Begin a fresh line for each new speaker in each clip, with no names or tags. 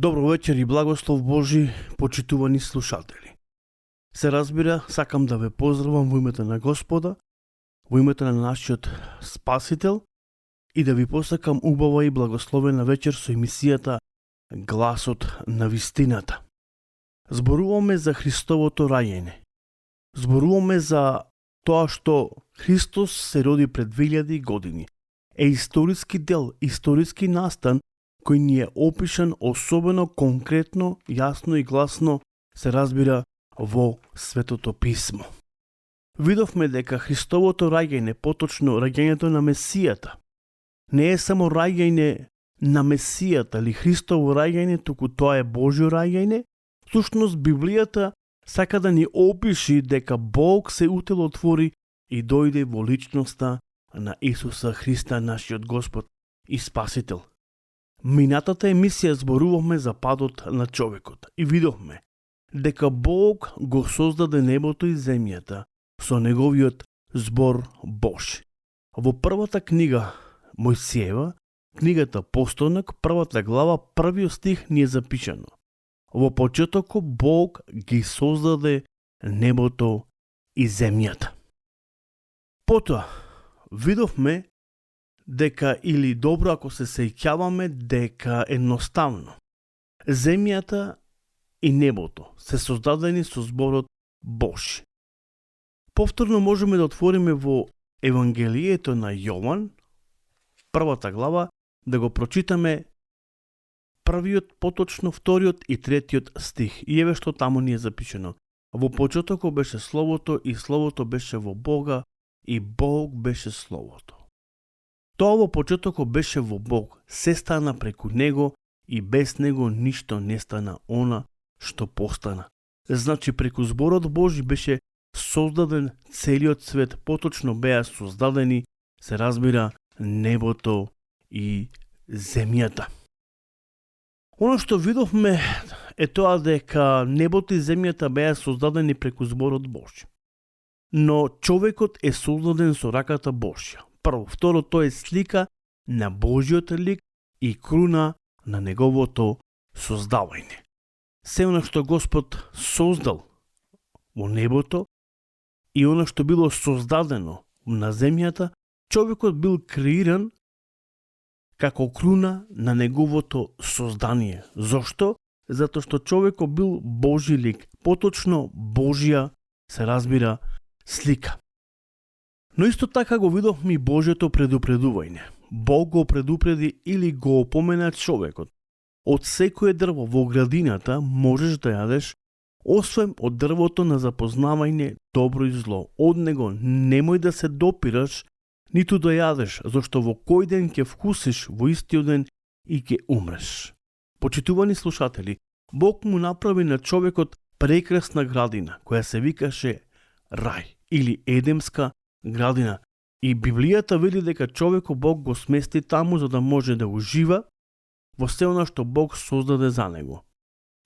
Добро вечер и благослов Божи, почитувани слушатели. Се разбира, сакам да ве поздравам во името на Господа, во името на нашиот Спасител и да ви посакам убава и благословена вечер со емисијата Гласот на вистината. Зборуваме за Христовото раѓање. Зборуваме за тоа што Христос се роди пред 2000 години. Е историски дел, историски настан кој ни е опишан особено конкретно, јасно и гласно се разбира во Светото Писмо. Видовме дека Христовото раѓање, поточно раѓањето на Месијата, не е само раѓање на Месијата или Христово раѓање, туку тоа е Божјо раѓање. Всушност Библијата сака да ни опиши дека Бог се утелотвори и дојде во личноста на Исуса Христа, нашиот Господ и Спасител. Минатата емисија зборувавме за падот на човекот и видовме дека Бог го создаде небото и земјата со неговиот збор Божи. Во првата книга Мојсиева, книгата Постанок, првата глава, првиот стих ни е запишано: во почетокот Бог ги создаде небото и земјата. Потоа видовме дека, или добро ако се сеќаваме, дека едноставно земјата и небото се создадени со зборот Божи. Повторно можеме да отвориме во Евангелието на Јован, првата глава, да го прочитаме првиот, поточно вториот и третиот стих. И еве што таму ни е запишено: во почетокот беше Словото и Словото беше во Бога и Бог беше Словото. Тоа во почетокот беше во Бог, се стана преку Него и без Него ништо не стана она што постана. Значи преку зборот Божи беше создаден целиот свет, поточно беа создадени, се разбира, небото и земјата. Оно што видовме е тоа дека небото и земјата беа создадени преку зборот Божи. Но човекот е создаден со раката Божја. Прво, второ, тоа е слика на Божиот лик и круна на неговото создавање. Се она што Господ создал во небото и она што било создадено на земјата, човекот бил креиран како круна на неговото создание. Зошто? Затоа што човекот бил Божи лик, поточно Божја, се разбира, слика. Но исто така го видовме и Божјото предупредување. Бог го предупреди или го опомена човекот: од секое дрво во градината можеш да јадеш, освен од дрвото на запознавање добро и зло. Од него немој да се допираш, ниту да јадеш, зашто во кој ден ќе вкусиш, во истиот ден и ќе умреш. Почитувани слушатели, Бог му направи на човекот прекрасна градина, која се викаше рај или Едемска градина. И Библијата вели дека човекот Бог го смести таму за да може да ужива во се она што Бог создаде за него.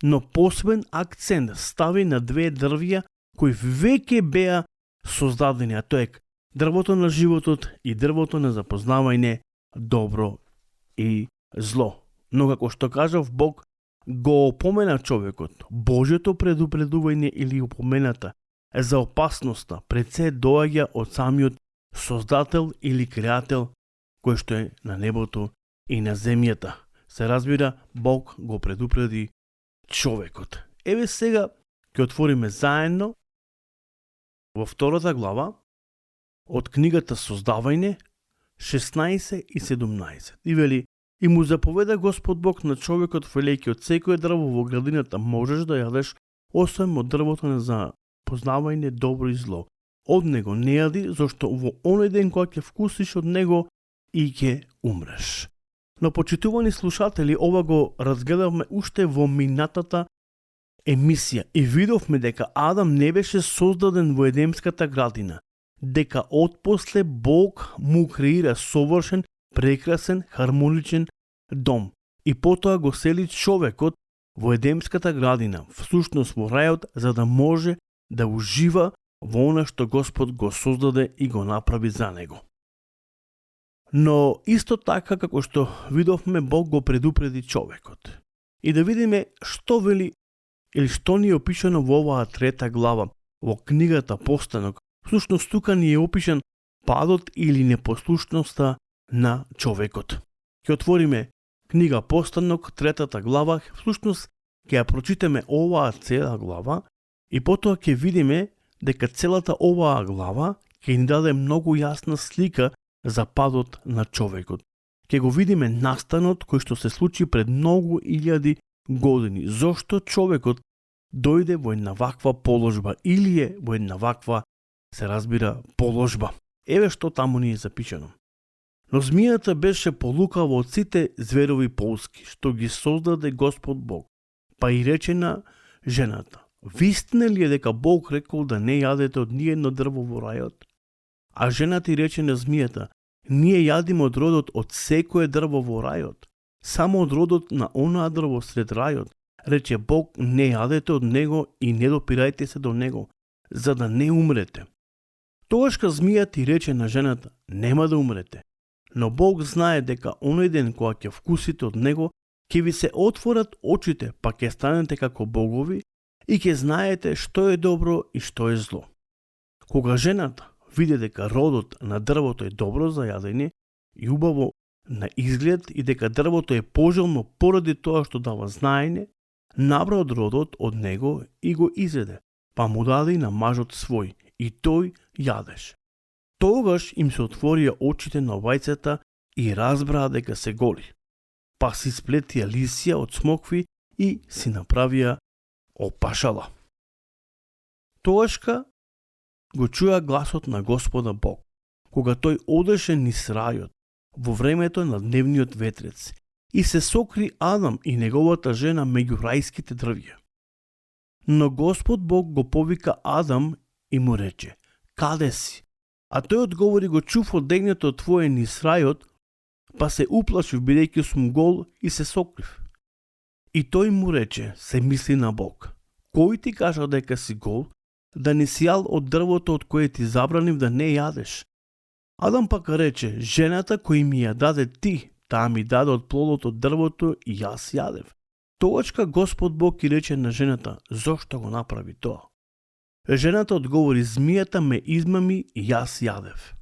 Но посебен акцент стави на две дрвја кои веќе беа создадени, а тоа е дрвото на животот и дрвото на запознавање добро и зло. Но како што кажав, Бог го опомена човекот. Божјото предупредување или опомената за опасноста пред се доаѓа од самиот Создател или Креател, кој што е на небото и на земјата. Се разбира, Бог го предупреди човекот. Еве сега ќе отвориме заедно во втората глава од книгата Создавање 16 и 17. И вели: и му заповеда Господ Бог на човекот, велејќи: од секое дрво во градината можеш да јадеш, освен од дрвото на запознавање добро и зло. Од него не јади, зашто во оној ден кога ќе вкусиш од него и ќе умреш. Но, почитувани слушатели, ова го разгледавме уште во минатата емисија и видовме дека Адам не беше создаден во Едемската градина, дека отпосле Бог му креира совршен, прекрасен, хармоничен дом и потоа го сели човекот во Едемската градина, всушност во рајот, за да може да ужива во она што Господ го создаде и го направи за него. Но исто така како што видовме, Бог го предупреди човекот. и да видиме што вели или што ни е опишано во оваа 3 глава во книгата Постанок. Всушност тука ни е опишан падот или непослушноста на човекот. Ќе отвориме книга Постанок, 3 глава, всушност ќе ја прочитаме оваа цела глава и потоа ќе видиме дека целата оваа глава ќе ни даде многу јасна слика за падот на човекот. Ќе го видиме настанот кој што се случи пред многу илјади години. Зошто човекот дојде во една ваква положба или е во една ваква, се разбира, положба. Еве што таму ни е запишано. Но змијата беше полукава од сите зверови полски, што ги создаде Господ Бог, па и рече на жената: вистина ли е дека Бог рекол да не јадете од ниедно дрво во рајот? А жената и рече на змијата: ние јадиме од родот од секое дрво во рајот, само од родот на онаа дрво сред рајот, рече Бог, не јадете од него и не допирајте се до него, за да не умрете. Тогашка змијата и рече на жената: нема да умрете, но Бог знае дека оној ден кога ќе вкусите од него, ќе ви се отворат очите, па ќе станете како богови и ќе знаете што е добро и што е зло. Кога жената виде дека родот на дрвото е добро за јадење и убаво на изглед и дека дрвото е пожелно поради тоа што дава знаење, набра од родот од него и го изеде, па му даде и на мажот свој, и тој јадеше. Тогаш им се отворија очите на обајцата и разбраа дека се голи. Па си сплетија лисија од смокви и си направија опашала. Тогашка го чуја гласот на Господа Бог, кога тој одеше низ рајот во времето на дневниот ветрец и се сокри Адам и неговата жена меѓу рајските дрвја. Но Господ Бог го повика Адам и му рече: каде си? А тој одговори: го чув одегнето твое низ рајот, па се уплашив бидејќи сум гол и се сокрив. И тој му рече, се мисли на Бог: кој ти кажа дека си гол, да не си јал од дрвото од кое ти забранив да не јадеш? Адам пак рече: жената кој ми ја даде ти, таа ми даде од плодот од дрвото и јас јадев. Тогачка Господ Бог и рече на жената: зошто го направи тоа? Жената одговори: змијата ме измами и јас јадев.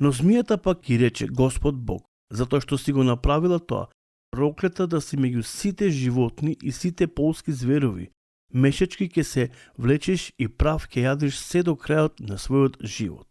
Но змијата пак и рече: Господ Бог, затоа што си го направила тоа, проклета да си меѓу сите животни и сите полски зверови, мешечки ќе се влечеш и прав ќе јадеш се до крајот на својот живот.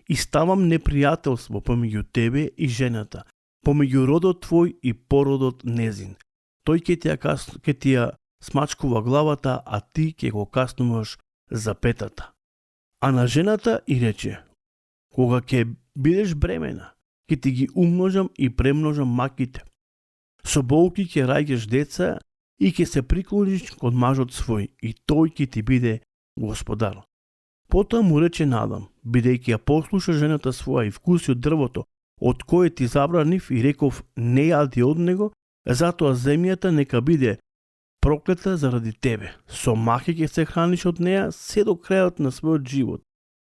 И ставам непријателство помеѓу тебе и жената, помеѓу родот твој и породот незин. Тој ќе ти ја смачкува главата, а ти ќе го каснуваш за петата. А на жената и рече: кога ќе бидеш бремена, ќе ти ги умножам и премножам маките. Со болки ќе раѓаш деца и ќе се приклониш кон мажот свој, и тој ќе ти биде господар. Потоа му рече на Адам: бидејќи ја послуша жената своја и вкуси од дрвото, од кое ти забранив и реков: не јади од него, затоа земјата нека биде проклета заради тебе. Со махи ќе се храниш од неа се до крајот на својот живот.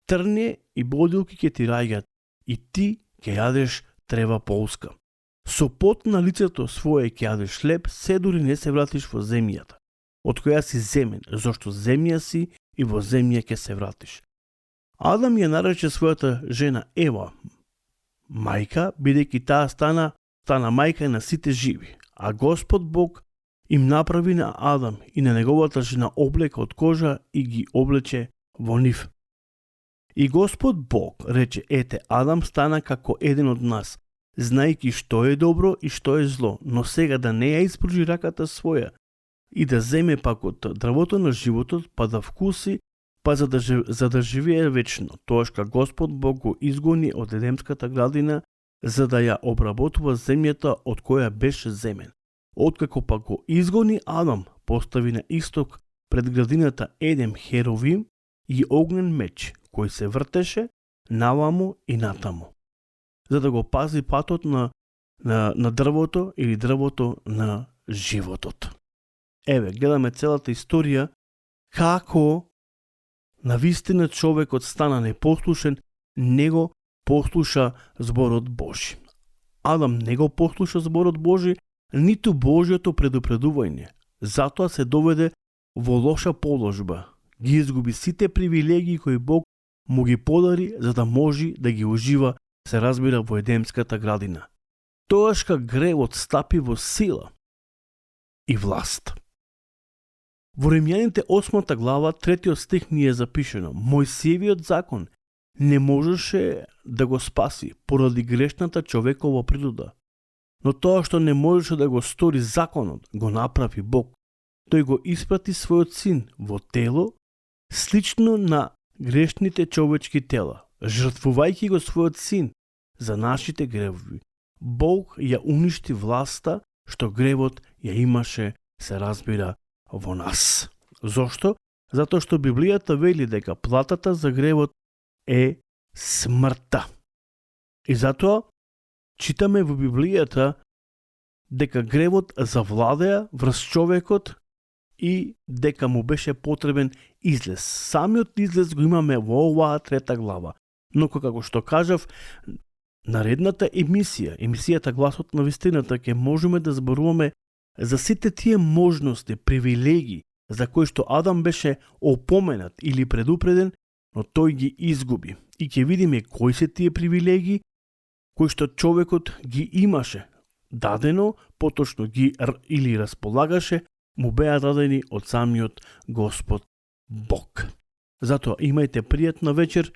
Трне и бодилки ќе ти раѓат, и ти ќе јадеш трева полска. Со пот на лицето свое ќе јадеш hleb, се дури не се вратиш во земјата, од која си земен, зашто земја си и во земја ќе се вратиш. Адам ја нарече својата жена Ева мајка, бидејќи таа стана мајка на сите живи. А Господ Бог им направи на Адам и на неговата жена облека од кожа и ги облече во нив. И Господ Бог рече: ете, Адам стана како еден од нас, знаејќи што е добро и што е зло, но сега да не ја испружи раката своја и да земе пак од дрвото на животот, па да вкуси, па за да живее вечно. Тоашка Господ Бог го изгони од Едемската градина, за да ја обработува земјата од која беше земен. Откако пак го изгони Адам, постави на исток пред градината Едем херовим и огнен меч, кој се вртеше наваму и натаму, за да го пази патот на дрвото или дрвото на животот. Еве, гледаме целата историја како навистина човекот стана непослушен, не го послуша зборот Божи. Адам не го послуша зборот Божи, ниту Божјото предупредување. Затоа се доведе во лоша положба. Ги изгуби сите привилегии кои Бог му ги подари за да може да ги ужива, се разбира, во Едемската градина. Тоашка гревот стапи во сила и власт. Во Римјаните 8 глава 3 стих ни е запишено: Мојсиевиот закон не можеше да го спаси поради грешната човекова природа. Но тоа што не можеше да го стори законот, го направи Бог. Тој го испрати својот син во тело слично на грешните човечки тела, жртвувајќи го својот син за нашите гревови. Бог ја уништи власта што гревот ја имаше, се разбира, во нас. Зошто? Затоа што Библијата вели дека платата за гревот е смртта. И затоа читаме во Библијата дека гревот завладеа врз човекот и дека му беше потребен излез. Самиот излез го имаме во оваа 3 глава. Но како што кажав, наредната емисијата Гласот на вистината, ќе можеме да зборуваме за сите тие можности, привилегии за кои што Адам беше опоменат или предупреден, но тој ги изгуби. И ќе видиме кои се тие привилегии кои што човекот ги имаше дадено, поточно ги или располагаше, му беа дадени од самиот Господ Бог. Затоа имајте пријатна вечер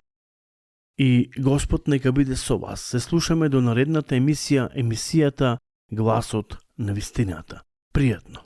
и Господ нека биде со вас. Се слушаме до наредната емисијата Гласот на вистината. Пријатно.